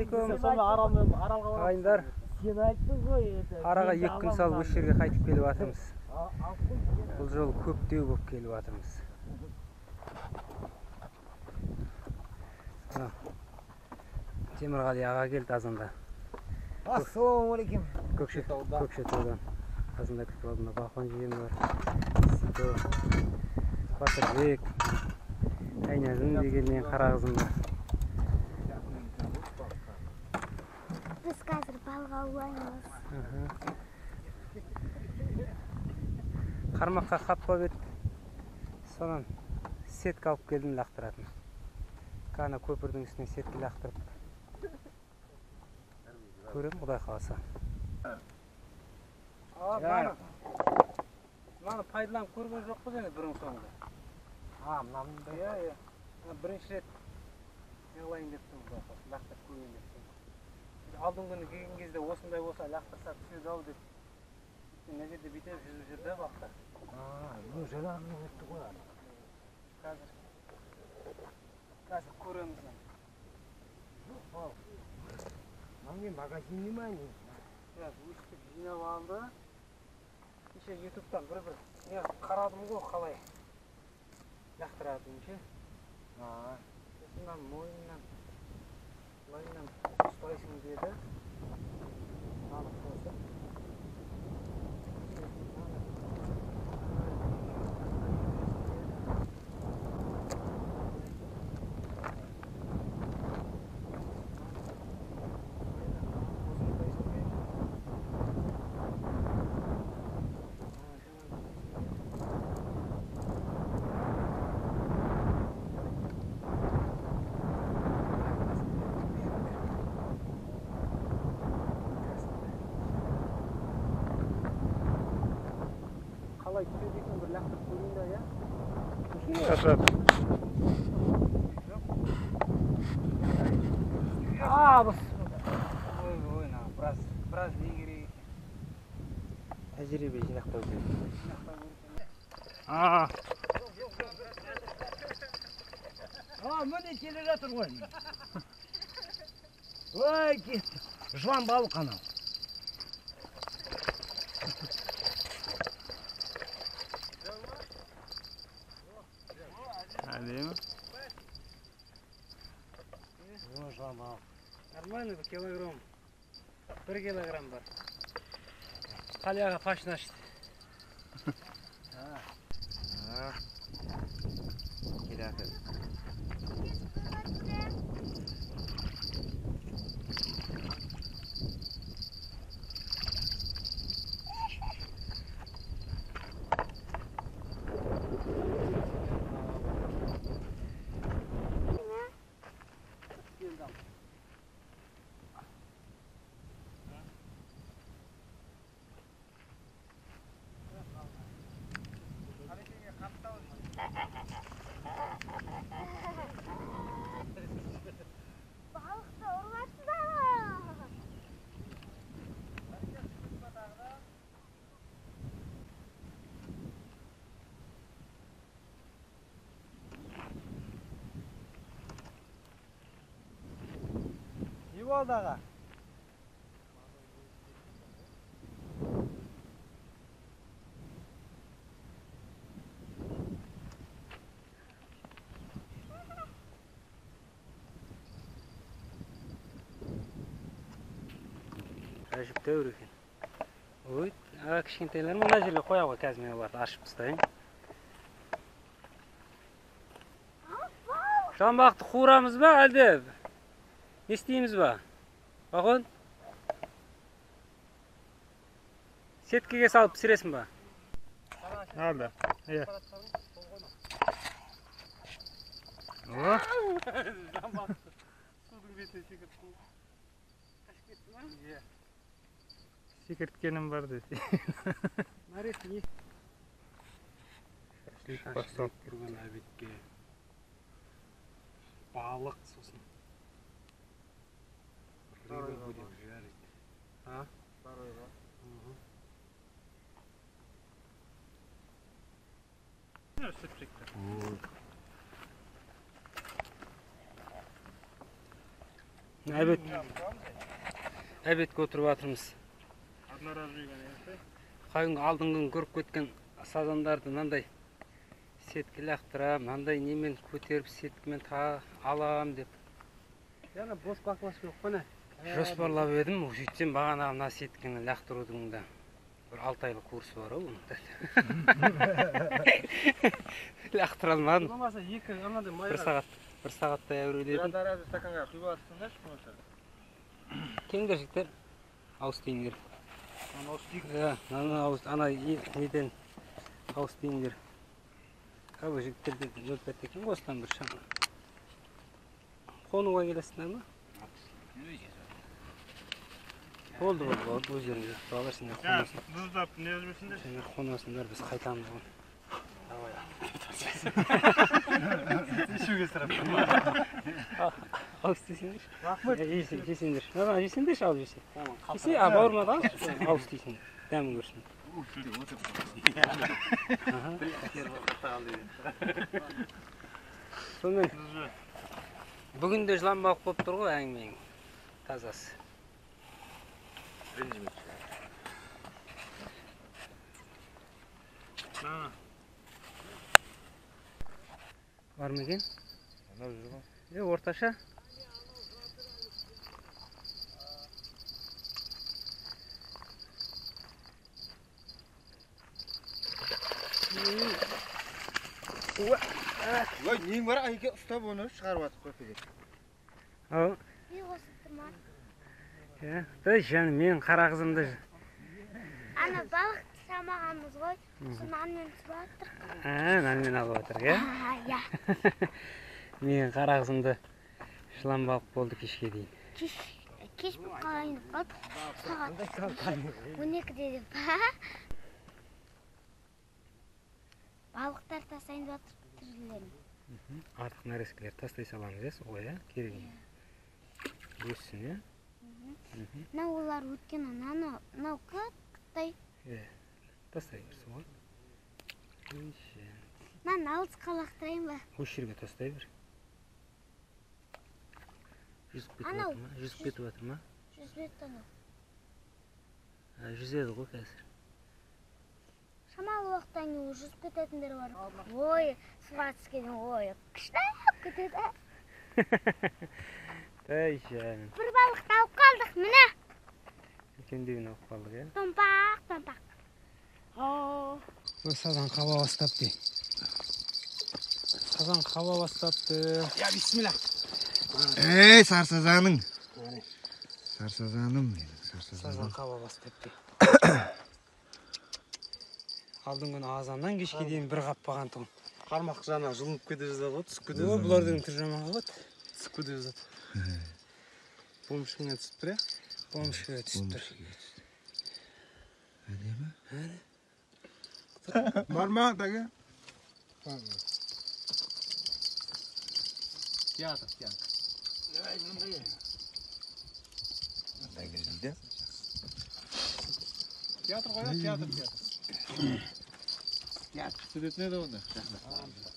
Ассалаумағалейкум. Ағайындар. Сен айттың ғой. Араға 2 күн салып осы жерге қайтып келіп жатырмыз. Бұл жолы көптеу болып келіп жатырмыз. Темірғали аға келді азанда. Ассалаумағалейкум. Көкшетаудан. Азанда күтіп алдым. Бақуан жиен бар. Сито, Батырбек, Айназым дегеннен қара қызым бар. Біз қазір балық аулаймыз. Қармаққа қаппап еді. Сонан сетка алып келдім лақтыратын. Қана көпірдің үстіне сетка лақтырып көрем, Құдай қаласа. Мынаны пайдаланып көрген жоқпыз енді бұрын соңды. Мынаны Иә, иә. Бірінші рет неғылайын деп тұрмын, Құдай қаласа, лақтырып көрейін деп тұрмын. Алдыңғы күні келген кезде осындай болса лақтырса түседі ау деп. Мына жерде бүйтіп жүзіп жүрді балықтар. Ну, жыланның өтті ғой. Қазір көреміз енді. Жоқ, балық. Мына магазинде ма не? Өстіп жинап алды. Кеше ютубтан бір не қарадым ғой, қалай лақтыратынын ше. Сосын мойнынан былайынан ұстайсың деді. Мынаны қосып. Қалай түседі екен, бір лақтырып көрейін да, иә? Шашырады. Ой, ой, біраз не керек екен. Тәжірибе жинақтау керек. Міне келе жатыр ғой. Ой, кетті. Жылан балық анау. Әдемі. Жылан балық. Нормально, 1 килограмм. 1 килограмм бар. Қали аға пашын ашты. Келе жатыр. Балықты ұрлатсыздар. Не болды, аға? Әжептәуір екен. Ой, кішкентайлар мына жерге қоя ғой, қазір мен оларды ашып тастайын. Жылан балықты қуырамыз ба, әлде не істейміз ба? Бақон? Сеткеге салып пісіресің ба? Алды. Иә. Жылан балықты судың бетіне секірттім. Қашып кетті ма? Иә. Секірткенім бар десе. Нарет не? Шашлик басталып. Бүгін обедке балық, сосын рыбу будем жарить. А? Второй, да? Угу. Обедке отырып жатырмыз. Қай күнгі алдыңғы күн көріп кеткен сазандарды мынандай сетке лақтырам, мынандай немен көтеріп сеткімен алам деп. Яна бос баклаш жоқ қой не? Жоспарлап едім, сөйтсем бағана мына сеткіні лақтырудың да бір 6 айлық курсы бар ау оның. Лақтыра алмадым. Болмаса екі анандай майға. Бір сағаттай әуреледім. Бір стаканға құйып алсаңдаршы болмаса. Келіңдер жігіттер, ауыз тиіңдер. Иә, ана неден ауыз тиіңдер. Бұл жігіттер де 0,5 екен ғой, осыдан бір шама. Қонуға келесіңдер ма? Болды, болды, өздеріңіз балалар, сендер қонасыңдар. Дұздап не өзбесіңдер? Сендер қонасыңдар, біз қайтамыз ғой. Давай. Ішуге сұрап. Ауыз тисеңдерші. Рахмет. Жесеңдерші. Мына жесеңдерші, алып жесе. Жесе, бауырыма да алшы, ауыз тисін. Дәмін көрсін. Сонымен, бүгін де жылан балық болып тұр ғой әңгіменің тазасы. Бар ма екен? Орташа. Ой, нең бар, әйке ұстап оны шығарып атып қойып кетеді. Ау. Үй қосып тұр ма? Иә, жаным, менің қара қызымды. Ана балық самағанбыз ғой, сол нанмен түсіп жатыр. Нанмен алып жатыр, иә? Иә. Менің қара қызымды жылан балық болды кешке дейін. Кеш болып қалайын деп қалдық. Сағат 12-де деп. Балықтар тастайын деп жатыр тірілерін. Артық нәрескелер тастай саламыз, иә, солай, иә? Керегін. Өссін, иә? Мынау олар өткен ананы, мынау қыттай. Иә, тастай бер солай. Мынаны алысқа лақтырайын ба? Осы жерге тастай бер. Жүзіп кетіп жатыр ма? Жүзіп кетіп жатыр ма? Жүзбеді анау. Жүзеді ғой қазір. Шамалы уақыттан кейін жүзіп кететіндер бар. Ой, суға түскен, ой, қыштап кетеді. Әй, жаным. Бір балықты алып қалдық, міне. Үлкендеуін алып қалдық, иә? Томпақ, томпақ. Сазан қаба бастапты. Сазан қаба бастапты. Я, бисмилля. Ей, сарсазаның. Сарсазаным менің, сарсазаным. Сазан қаба бастапты. Алдыңғы күні азаннан кешке дейін бір қаппаған тұғын. Қармақ жаңа жылынып кете жаздады ғой, түсіп кете жаздады. Бұлардың түрі жаман қабады. Түсіп кете жаздады. Бомшыңа түсіп тұр, иә? Бомшыңа түсіп тұр. Әдемі. Бар ма, тәге? Театр, театр. Мындай кіргізді. Театр ғой, театр, театр. Театр түсіретін еді оны.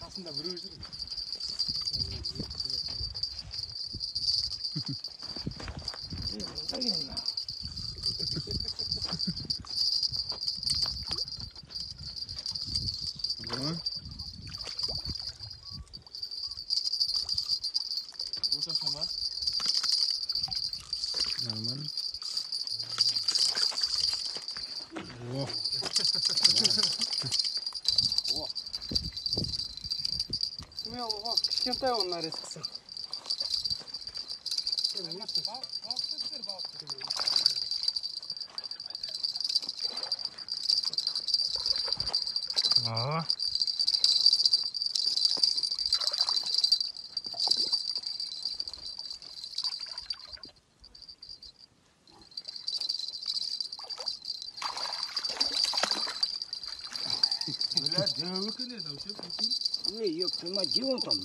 Қасында біреу жүр. Орташа ма? Нормально. О. О. Смело, о, кішкентай оның нарезкасы. О. Эй, ёб твою мать, где он там?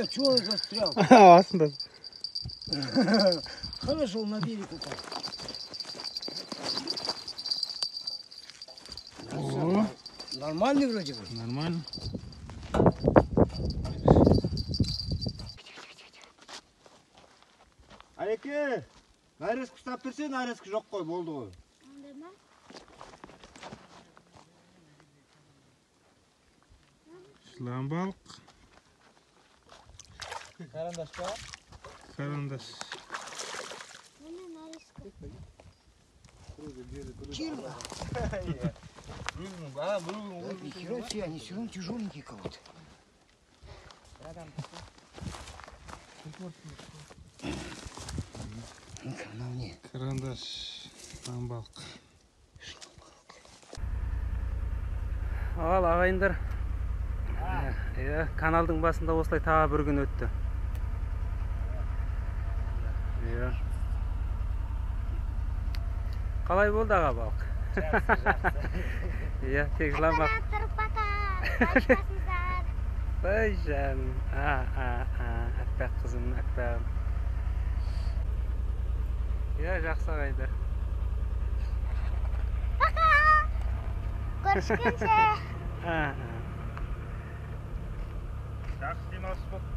Чего он застрял? Астында. Хорошо, он на берег упал. О. Нормальный вроде бы. Нормально. Әке, нарезка ұстап берсе, нарезка жоқ қой, болды ғой. Андай ма? Жылан балық. Карандаш па? Карандаш. Міне нарезка. Чирла. Нихера себе, они все равно тяжеленькие кого-то. Ну-ка, на мне. Карандаш. Жылан балық. Ал ағайындар, иә, каналдың басында осылай тағы бір күн өтті. Иә. Қалай болды аға балық? Иә, тек жылан балық. Оператор, пока. Лайк басыңыздар. Ой, жаным. Аппақ қызым, аппағым. Иә, жақсы ағайындар. Пока. Көріскенше. Жақсы демалыс болды.